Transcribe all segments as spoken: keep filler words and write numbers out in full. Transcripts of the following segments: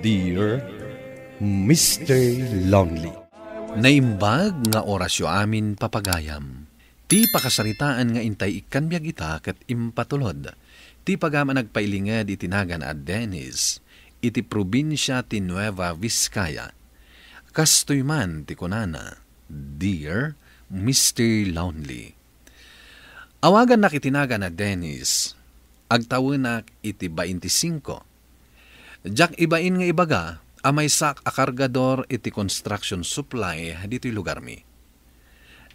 Dear Mister Lonely. Naimbag nga orasyo amin, papagayam. Ti pakasaritaan nga intay ikkan biag ita ket impatulod ti pagam a nagpailinged iti nagan a Dennis iti probinsia ti Nueva Vizcaya. Kastoy man ti kunana, "Dear Mister Lonely." Awagannak iti nagan a Dennis. Agtawenak iti baintisingko. Diak ibain nga ibaga a maysak a kargador iti construction supply ditoy lugarmi.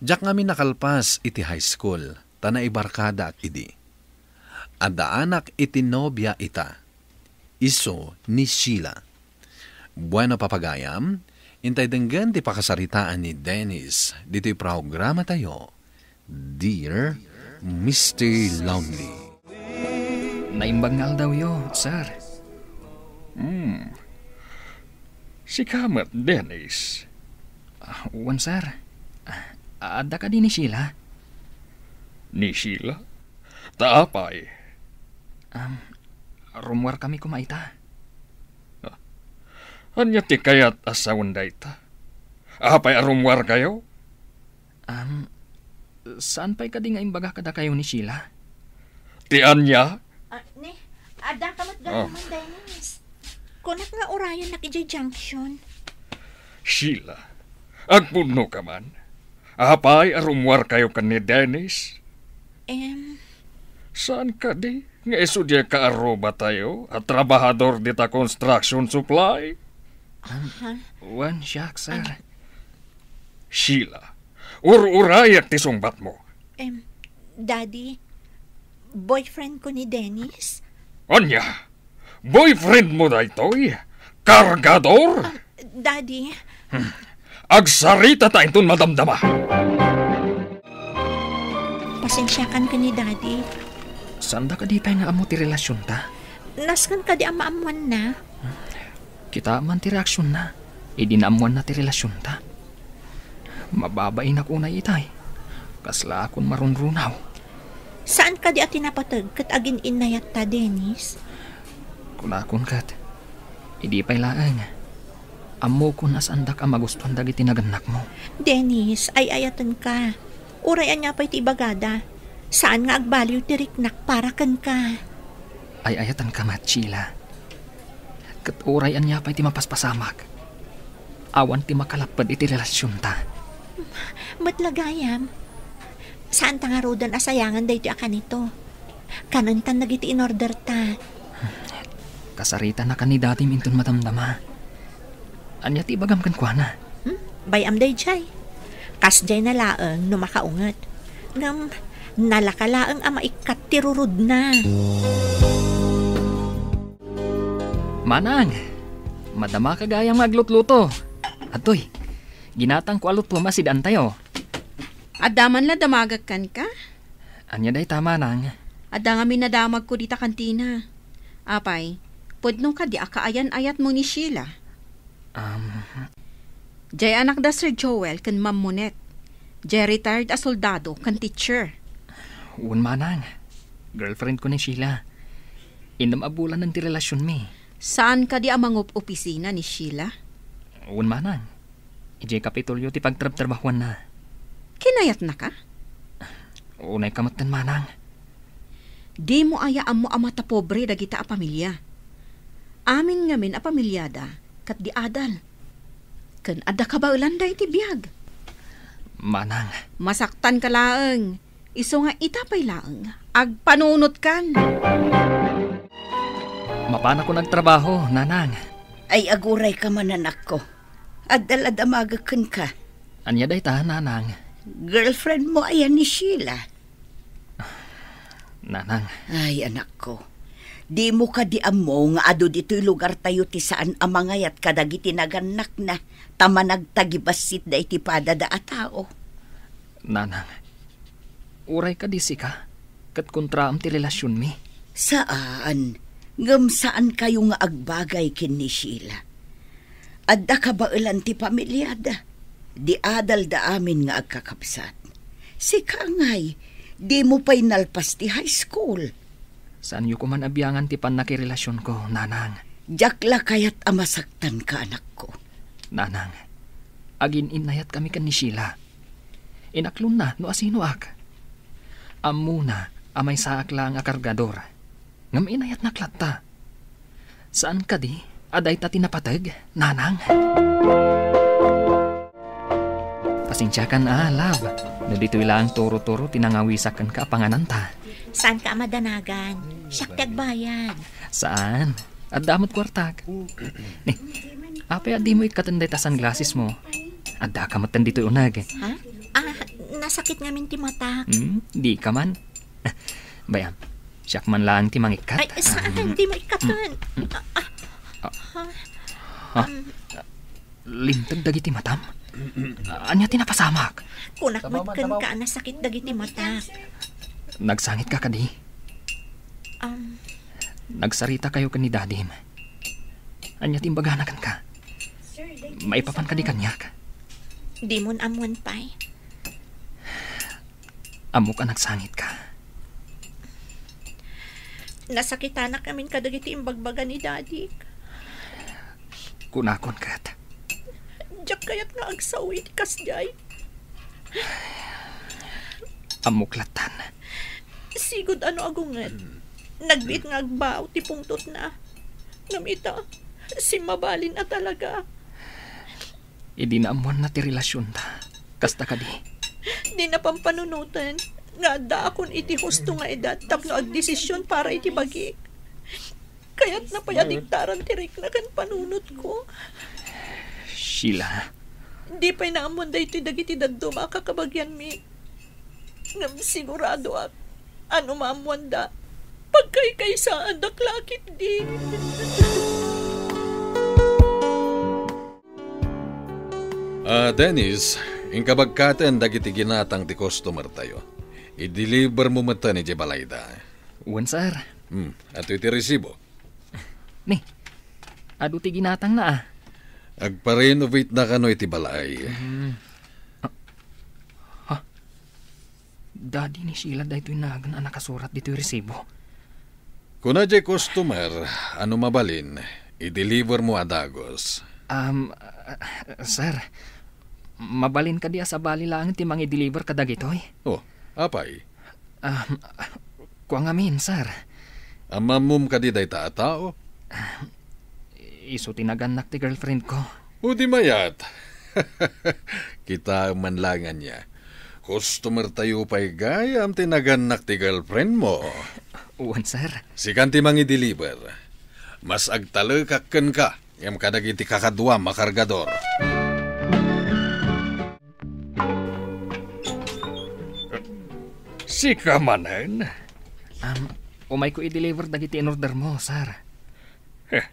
Diak ngamin nakalpas iti high school, ta naibarkadaak idi. Addaanak iti nobia ita. Isu ni Sheila. Bueno, papagayam, intay denggen ti pakasaritaan ni Dennis ditoy programatayo, Dear Mister Lonely. Naimbag nga aldawyo, sir. Hmm. Sika met, Dennis? Ah, wen, sir. Ah, adda kadi ni Sheila? Ni Sheila? Ta apay? Um, rummuarkami koma ita. Ah, ania ti kayat a sawen dayta? Apay a rummuarkayo? Um, saan pay kadi nga imbaga kadakayo ni Sheila? Ti ania? Ah, ni, adda ka met Ah. Garuman, Dennis. Kunak nga urayannak idiay junction. Sheila, agpudno ka man. Apay a rummuarkayo ken ni Dennis? Em. Saan kadi nga isu diay kaarrubatayo a trabahador dita construction supply? Ha? Wen, siak, sir. Ah. Sheila, ur-urayak ti sungbatmo. Em, Daddy, boyfriend ko ni Dennis. Ania? Boyfriend mo daytoy? Kargador? Ah, Daddy. Hmm. Agsarita ta inton madamdama. Pasensiakan ken ni Daddy. Saanda kadi pay nga ammo ti relasionta? Nasken kadi a maammoanna. Kita man ti reaksionna idi naammoanna ti relasionta. Mababainak unay itay. Kaslaakon marunrunaw. Saan kadi a ti napateg ket agin-innayatta, Dennis? Kunakon ket, idi pay laeng, ammokon a saandak a magustuan dagiti nagannakmo. Dennis, ay-ayatenka. Uray ania pay ti ibagada, saan nga agbaliw ti riknak para kenka. Ay-ayatenka met, Sheila. Ket uray ania pay ti mapaspasamak, awan ti makalapped iti relasionta. Met la gayam, saanta ngaruden a sayangen daytoy a kanito. Kanentan dagiti inorderta. Kasaritanaka ni dadim inton madamdama. Ania ti ibagam kenkuana? Hmm? Bay-am daydiay. Kasdiayna laeng no makaunget. Ngem, nalaka laeng a maikkat ti rurudna. Manang, madamaka gayam nga aglutluto. Adtoy, ginatangko a lutom a saan-antayo. Adda man la damagek kenka? Ania dayta, manang? Adda ngamin nadamagko dita kantina. Apay, pudno kadi a kaayan-ayatmo ni Sheila? Um. Diay anak da Sir Joel ken Ma'am Monette. Diay retired a soldado ken teacher. Wen, manang. Girlfriend ko ni Sheila. Innem a bulanen ti relasionmi. Saan kadi a mangup-opisina ni Sheila? Wen, manang. Idiay Kapitolyo ti pagtrabtrabahuanna. Kinayatnaka? Unay ka metten, manang. Dimo aya ammo a matapobre dagita a pamilia? Amin ngamin a pamiliada ket di adal. Ken adda kabaelan daydi biag. Manang. Masaktanka laeng. Isu nga ita pay laeng, agpanunotkan. Mapanakon agtrabaho, nanang. Ay, agurayka man, anakko. Adda la damagek kenka. Ania dayta, nanang? Girlfriend mo aya ni Sheila? Nanang. Ay, anakko. Dimo kadi ammo nga adu ditoy lugartayo ti saan a mangayat kadagiti nagannakna ta managtagibassit daydi padada a tao? Nanang, uray kadi sika, ket kontraam ti relasionmi. Saan, ngem saankayo nga agbagay ken ni Sheila. Adda kabaelan ti pamiliada. Di adalda amin nga agkakabsat. Sika ngay, dimo pay nalpas ti high school. Saanyo koman a biangan ti pannakirelasionko, nanang. Diak la kayat a masaktanka, anakko. Nanang, agin-innayatkami ken ni Sheila. Inaklonna no asinoak. Ammona a maysaak laeng a kargador. Ngem inayatnak latta. Saan kadi a dayta ti napateg, Nanang? Pasensiakan a, love, no ditoy laeng turo-turo ti nangawisak kenka a pangananta. Saanka a madanagan. Siak ti agbayad. Saan? Adda met kuartak. Ni, apay a dimo ikkaten dayta sunglasses mo? Addaka metten ditoy uneg. Ha? Ah, nasakit ngamin ti matak. Hmm, dika man. Bay-am, siak man laeng ti mangikkat. Ay, saan? Dimo ikkaten. Ah, ah. Ah. Ah. Um, Linteg dagiti matam? Ania ti napasamak? Kunak met kenka a nasakit dagiti matak. Nagsangitka kadi? Um, Nagsaritakayo ken ni Dadim. Ania ti imbagana kenka? Maipapan kadi kaniak? Dimon ammoen pay. Ammok a nagsangitka. Nasakitanak ngamin kadagiti imbagbaga ni Dadik. Kunakon ket. Diak kayat nga agsao iti kasdiay. Ammok lattan. Sigud ano agunget. Nagbiit nga agbao ti pungtotna. Ngem ita, simmabalin a talaga. Idi naammoanna ti relasionta, kasta kadi? Dina pampanunoten nga addaakon iti husto nga edad tapno agdesision para iti bagik. Kayatna pay a diktaran ti rikna ken panunotko. Sheila. Di pay naammoan daytoy dagiti dadduma a kakabagianmi. Ngem siguradoak a no maammoanda, pagkaykaysaandak la ketdi. Ah, Dennis, inka bagkaten dagiti ginatang ti customer tayo. I-deliver mo metten idiay balayda. Wen, sir. Hmm, adtoy ti resibo. Ni, adu ti ginatangna, ah. Agpa-renovate na kano iti balay. Hmm. Ah, ha? Dadi ni Sheila daytoy nagan a nakasurat ditoy resibo. Kuna jay customer a no mabalin, i-deliver mo a dagus. Um, ah, sir, mabalin kadi a sabali laeng ti mangi-deliver kadagitoy? Oh, apay? Um, kua ngamin, sir. Ammammom kadi dayta a tao? Isu ti nagannak ti girlfriend ko. O di mayat. Kitaem man la ngarud. Customer tayo pay gayam ti nagannak ti girlfriend mo. Wen, sir. Sikan ti mangi-deliver. Mas agtalekak kenka, ngem kadagiti kakaduam a kargador. Sika manen? Um, umayko i-deliver dagiti in-order mo, sir. Heh,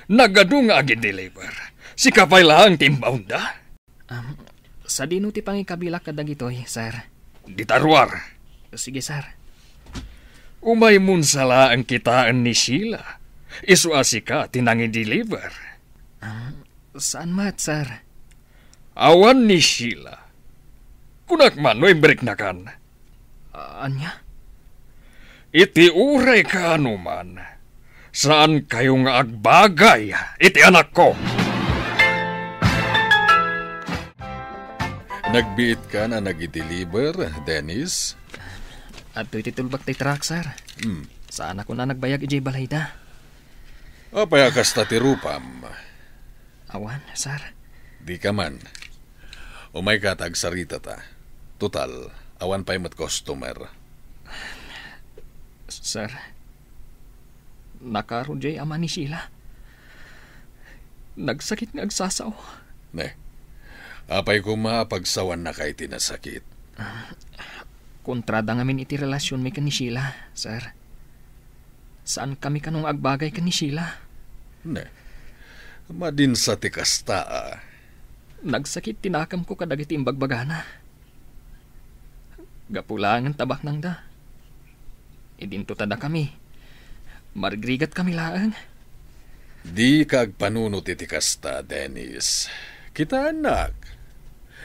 nagadu nga agi-deliver. Sika pay laeng ti imbaonda? Um, sadino ti pangikabilak kadagitoy, sir? Dita ruar. Sige, sir. Umaymon sa laeng kitaen ni Sheila. Isu a sika ti nangi-deliver. Um, saan met, sir? Awan ni Sheila. Kunak man no imbreknakan. Ah, ania? Iti uray kaanoman, saankayo nga agbagay iti anakko. Nagbiitkan a nagi-deliver, Dennis? Adtoy ti tulbak ti truck, sir. Hmm. Saanakon a nagbayag idiay balayda. Apay a kasta ti rupam? Awan, sir. Dika man. Umayka ta agsaritata. Total, awan pay met customer. Sir, nakaro jay ama ni Sheila. Nagsakit nga agsasao. Ne, apay koma a pagsawaannaka iti nasakit? Ah, kontrada ngamin iti relasionmi ken ni Sheila, sir. Saankami kano nga agbagay ken ni Sheila. Ne, madinsa ti kasta a. Nagsakit ti nakemko kadagiti imbagbagana. Gapu laengen ta baknangda. Idinto ta dakami. Marigrigatkami laeng. Dika agpanunot iti kasta, Dennis. Kitaennak.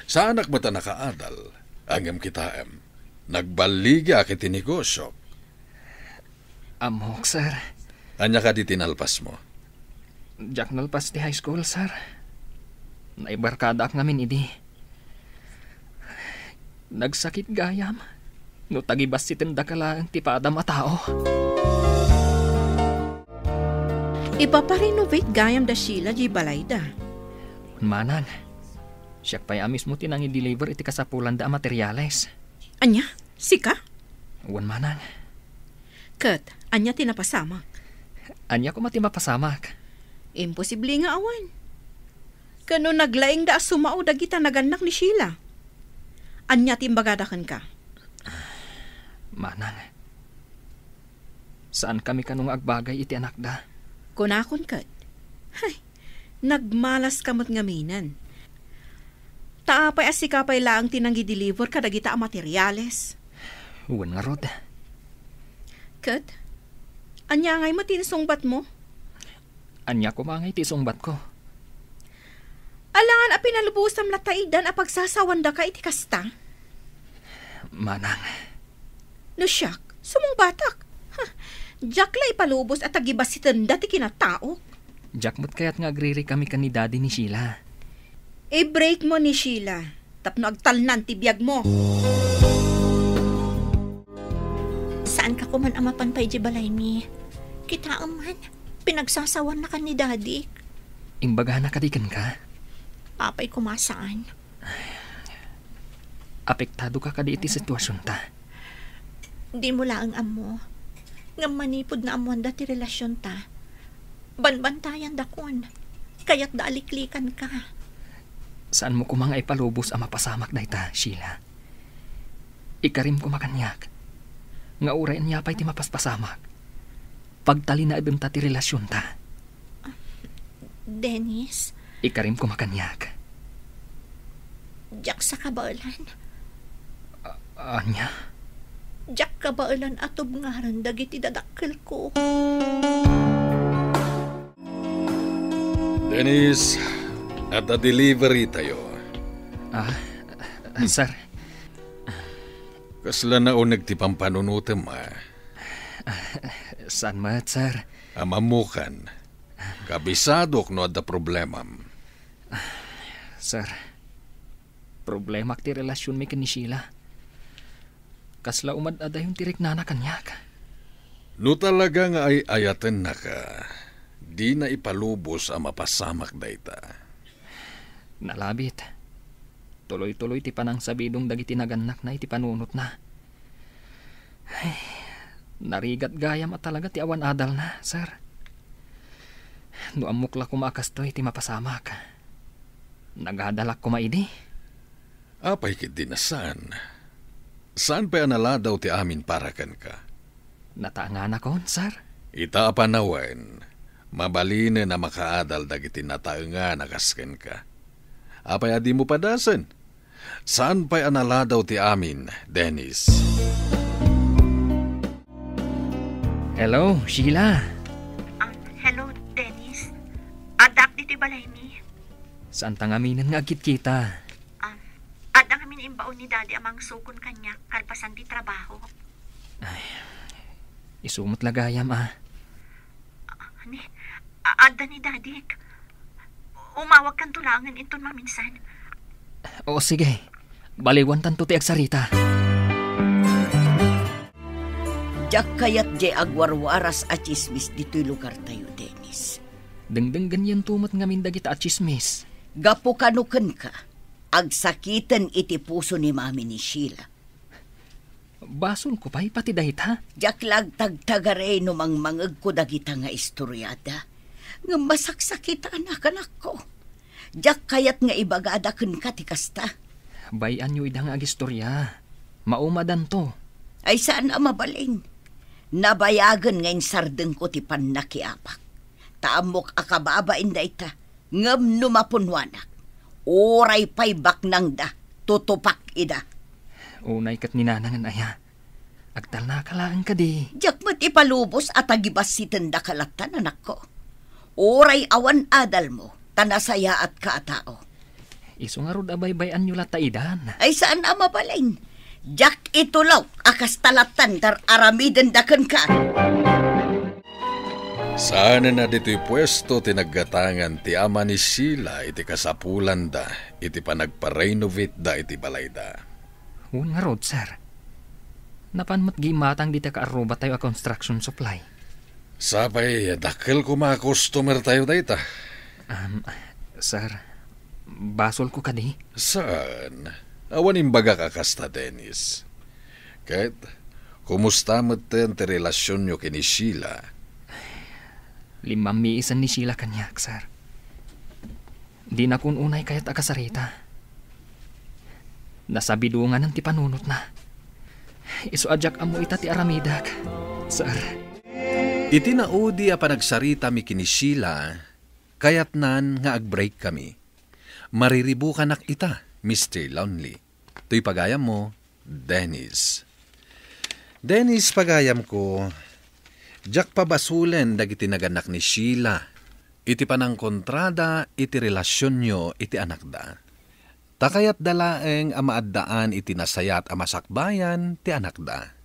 Saanak met a nakaadal. Ngem kitaem. Nagballigiak iti negosiok. Ammok, sir. Ania kadi ti nalpasmo? Diak nalpas ti high school, sir. Naibarkadaak ngamin idi. Nagsakit gayam no tagibassitendaka laeng ti padam a tao. Ipaparenovate gayam da Sheila diay balayda. Manang, siak pay a mismo ti nangideliver iti kasapulanda a materiales. Ania? Sika? Wen, manang. Ket, ania ti napasamak? Ania koma ti mapasamak? Imposible nga awan. Ket no naglaingda a sumao dagita nagannak ni Sheila, ania ti imbagada kenka? Manang, saankami kano nga agbagay iti anakda. Kunakon ket, hay, nagmalaska met ngaminen. Ta apay a sika pay laeng ti nangideliver kadagita a materiales? Wen ngarud. Ket, ania ngay met ti insungbatmo? Ania koma ngay ti isungbatko? Alangan a pinalubosam latta idan a pagsasawandaka iti kasta? Manang. No siak, sumungbatak. Ha, diak la ipalubos a tagibassitenda ti kinataok. Diak met kayat nga agririkami ken ni Daddy ni Sheila. I-break mo ni Sheila tapno agtalnan ti biag mo. Saanka koman a mapan pay idiay balaymi. Kitaem man, pinagsasawannaka ni Daddy. Imbagana kadi kenka? Apay koma saan. Apektado ka kadi iti situasionta? Dimo laeng ammo. Ngem manipud naammoanda ti relasionta, banbantayandakon. Kayatda a liklikanka. Saanmo koma nga ipalubos a mapasamak dayta, Sheila. Ikarim koma kaniak nga uray ania pay ti mapaspasamak, pagtalinaedenta ti relasionta. Dennis? Ikarim koma kaniak. Diak sa kabaelan. A-, ania? Diak kabaelan a tubngarem dagiti dadakkelko. Dennis, adda delivery tayo. Ah, sir. Kasla nauneg ti pampanunotem, a? Saan met, sir? Amammokan. Kabisadok no adda problemam. Sir, problemak ti relasionmi ken ni Sheila. Kasla umad-adayon ti riknana kaniak. No talaga nga ay-ayatennaka, dina ipalubos a mapasamak dayta. Nalabit. Tuloy-tuloy ti panangsabidong dagiti nagannakna iti panunotna. Ay, narigat gayam a talaga ti awan adalna, sir. No ammok la koma a kastoy ti mapasamak, nagadalak koma idi. Apay ketdi a saan? Saan pay a naladaw ti amin para kenka? Nataenganakon, sir. Ita a panawen, mabalinen a makaadal dagiti nataengan a kas kenka. Apay a dimo padasen? Saan pay a naladaw ti amin, Dennis? Hello, Sheila. Ah, hello, Dennis. Addaak ditoy balaymi. Saanta ngaminen nga agkitkita. Ah, adda ngamin imbaon ni Daddy a mangsukon kaniak kalpasan ti trabaho. Ay, isu met la gayam, a. Ah, ni, a-, adda ni Dadik. Umawagkanto laengen inton maminsan. O, sige. Baliwantanto ti agsarita. Diak kayat diay agwarwaras a tsismis ditoy lugartayo, Dennis. Dengdenggenyanto met ngamin dagita a tsismis. Gapu kano kenka, agsakiten iti puso ni Mami ni Sheila. Basolko pay pati dayta? Diak la agtagtagari no mangmangegko dagita nga istoriada. Ngem masaksakitanak, anakko. Diak kayat nga ibagada kenka ti kasta. Bay-anyo ida nga agistoria. Maumadanto. Ay, saan a mabalin. Nabayagen nga insardengko ti pannakiapak. Ta ammok a kababain dayta. Ngem no mapunnoanak, uray pay baknangda, tutupak ida. Unay ket ni nanangen aya. Agtalnaka laeng kadi. Diak met ipalubos a tagibassitendaka lattan, anakko. Uray awan adalmo, ta nasayaatka a tao. Isu ngarud a baybay-anyo latta idan. Ay, saan a mabalin. Diak itulok a kasta lattan ti ar-aramidenda kenka. Saanen a ditoy puesto ti naggatangan ti ama ni Sheila iti kasapulanda iti panagpa-renovate da iti balayda. Wen ngarud, sir. Napan met gimatang dita kaarruba tayo a construction supply. Sapay, dakkel koma a customer tayo dayta. Um, sir, basol ko kadi? Saan? Awan imbagak a kasta, Dennis. Ket, kumusta metten ti relasyonyo ken ni Sheila? Limmammiisen ni Sheila kaniak, sir. Dina kun unay kayat a kasarita. Nasabidonganen ti panunotna. Isu a diak ammo ita ti aramidek, sir. Iti naudi a panagsarita mi ken ni Sheila, kayatnan nga ag-break kami. Mariribukanak ita, Mister Lonely. Toy pagayammo, Dennis. Dennis, pagayamko, diak pabasolen dagiti nagannak ni Sheila iti panangkontrada iti relasyonyo iti anakda. Ta kayatda laeng a maaddaan iti nasayaat a masakbayan ti anakda.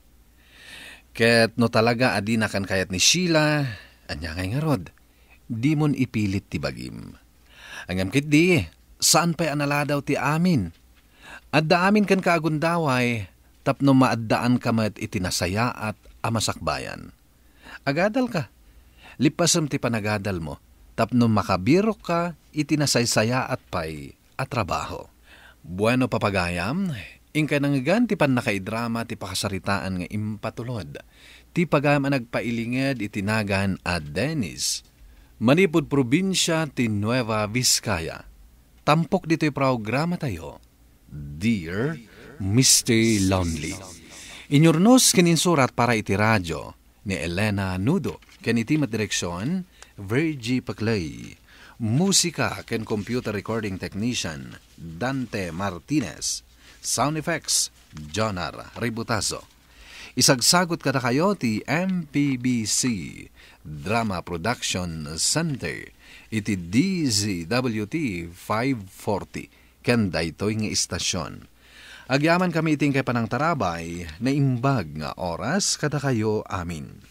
Ket no talaga a dinakan kayat ni Sheila, ania ngay ngarud? Dimon ipilit ti bagim. Ngem ketdi, saan pay a naladaw ti amin. Adda amin kenka a gundaway tapno maaddaanka met iti nasayaat a masakbayan. Agadalka. Lippasem ti panagadalmo tapno makabirokka iti nasaysayaat pay a trabaho. Bueno, papagayam, inkay nangngegan ti pannakaidrama ti pakasaritaan nga impatulod ti pagayam a nagpailinged iti nagan a Dennis, manipud probinsia ti Nueva Vizcaya. Tampok ditoy programatayo, Dear Mister Lonely. Inyurnos ken insurat para iti radio ni Elena Nudo, ken iti met direksion, Virgie Paclay. Musika ken computer recording technician, Dante Martinez. Sound effects, Jonar Ributazo. Isagsagot kadakayo ti M P B C Drama Production Center iti D Z W T five forty ken daytoy nga istasion. Agyamankami iti inkay panangtarabay, naimbag nga oras kadakayo amin.